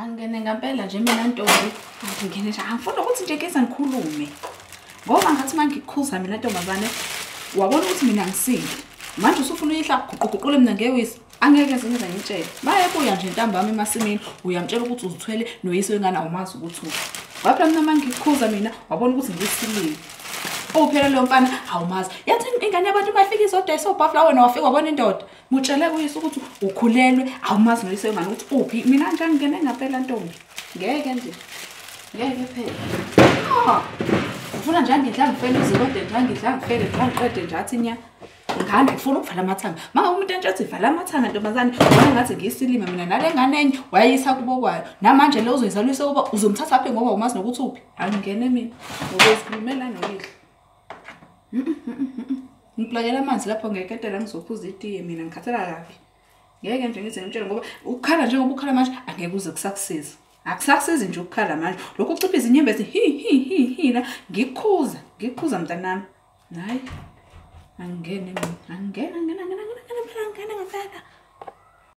Angene ngempela nje mina ntombi. Angene nje, angifuni ukuthi nje ngeze ngikhulume. Ngoba ngathi mangikukhuza mina ntombazane, wabona ukuthi mina ngisile. Manje usufuna uyihla guquguqule mina ngewisi. Angeke ngize ngitshele. Mayebuya nje ntambama emasimini, uyamtshela ukuthi uzithwele noyise wengane awumazi ukuthi uphi. Waphela mina mangikukhuza mina, wabona ukuthi ngisilile. Uphela leyo mfana awumazi. Yathi ingane yabantu mayifika izodayisa obhafla wena wafika wabona indoda. Mutshele kuyise ukuthi ukhulelwe, awumazi noyise wengane ukuthi uphi. Mina nje angingene ngempela ntombi. Ngeke nje. Ngeke phela. Ah. Ufuna nje angidla ngifele izilonde nje angidla ngifele nje angiqede nje athi nya. Ngane ufuna ukuvala amathanga. Manga umuntu entshathi vala amathanga ntombazane, wena ngathi ngiyisilima mina nale ngane enye wayisa kubo kwayo. Namanje le uzoyizalisa kuba uzomthatha phi ngoba umazi nokuthi uphi. Angingene mina. Ngokuzikhulumela noyihlo. Ngiplakela amanzi lapho ngeketela ngizophuza itiye mina ngikhathala kabi. Ngeke nje ngize ngimtshele ngoba ukukhala njengoba ukhala manje angeke uze kusakusiza. Akusakusizi nje ukukhala manje. Lokhu ucipha izinyembezi hi hi hi hi la ngikukhuza, ngikukhuza mntanami. Hayi. Angene mina, angene angene angene angene phela angene ngempela.